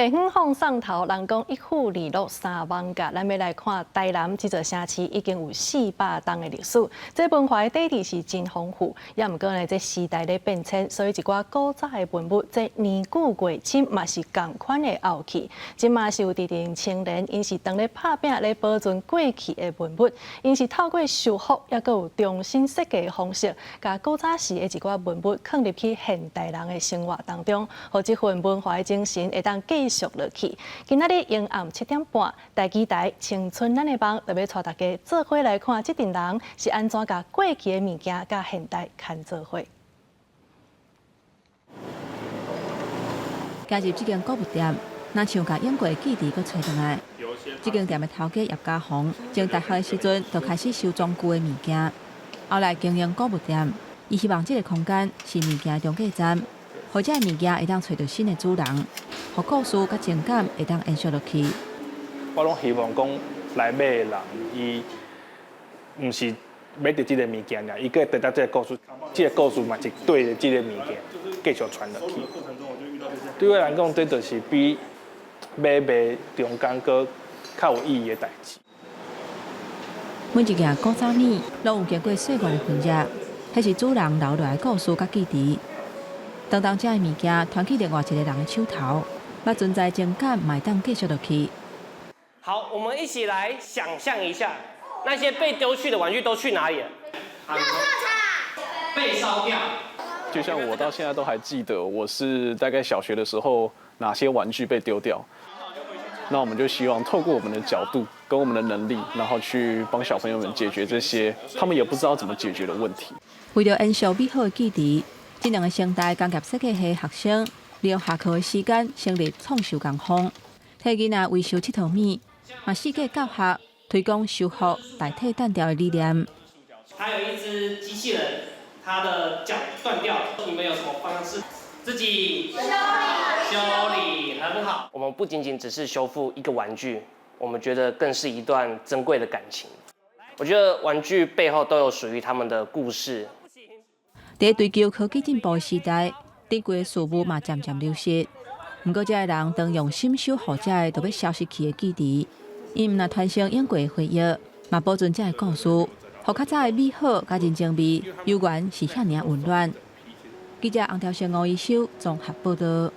地方放送頭，人講一府二鹿三艋舺，咱欲來看台南這座城市已經有400冬的歷史，這文化的底蘊是真豐富，也毋過呢，這時代咧變遷，所以一寡古早的文物，這年久月深嘛是仝款的漚去。這馬是有佇陣青年，𪜶是當咧拍拚咧保存過去的文物，𪜶是透過修復，抑閣有重新設計的方式，共古早時的一寡文物囥入去現代人的生活當中，予這份文化的精神會當繼續落去。今仔日晚暗7點半，大基台青春咱的夢，就欲帶大家做伙來看這陣人是按怎共過去的物件佮現代牽做伙。行入這間古物店，若像共用過的記憶閣揣轉來。這間店的頭家葉家宏，從大學的時陣就開始收裝舊的物件，後來經營古物店，伊希望這个空間是物件的中繼站，予這个物件會當揣著新的主人，予故事佮情感會當延續落去。我攏希望講來買的人，伊毋是買著這个物件爾，伊閣會得到這个故事，這个故事嘛是對著這个物件繼續傳落去。對我來講，這就是比買賣中間閣較有意義的代誌。每一件古早物攏有經過歲月的痕跡，彼是主人留落來的故事佮記憶。當當這个物件傳去另外一个人的手頭，把存在情感嘛會當繼續落去。好，我們一起來想象一下，那些被丟去的玩具都去哪裡了？垃圾場。被燒掉。就像我到現在都還記得，我是大概小學的時候哪些玩具被丟掉。那我們就希望透過我們的角度跟我們的能力，然後去幫小朋友們解決這些他們也不知道怎麼解決的問題。為著延續美好的記憶，這兩个成大工業設計系學生利用下課的時間成立創修工坊，替囡仔維修𨑨迌物，嘛四界教學推廣修復代替單調的理念。還有一隻機器人，它的腳斷掉了，你們有什麼方式？自己修理，修理很好。我們不僅僅只是修復一個玩具，我們覺得更是一段珍貴的感情。我覺得玩具背後都有屬於他們的故事。佇追求科技進步的時代，珍貴的事物嘛漸漸流失。毋過，這个人當用心守護這个都欲消失去的記憶，𪜶毋但傳承用過的回憶，嘛保存這个故事，予較早的美好佮人情味，猶原是遐爾溫暖。記者洪條成、吳一修綜合報道。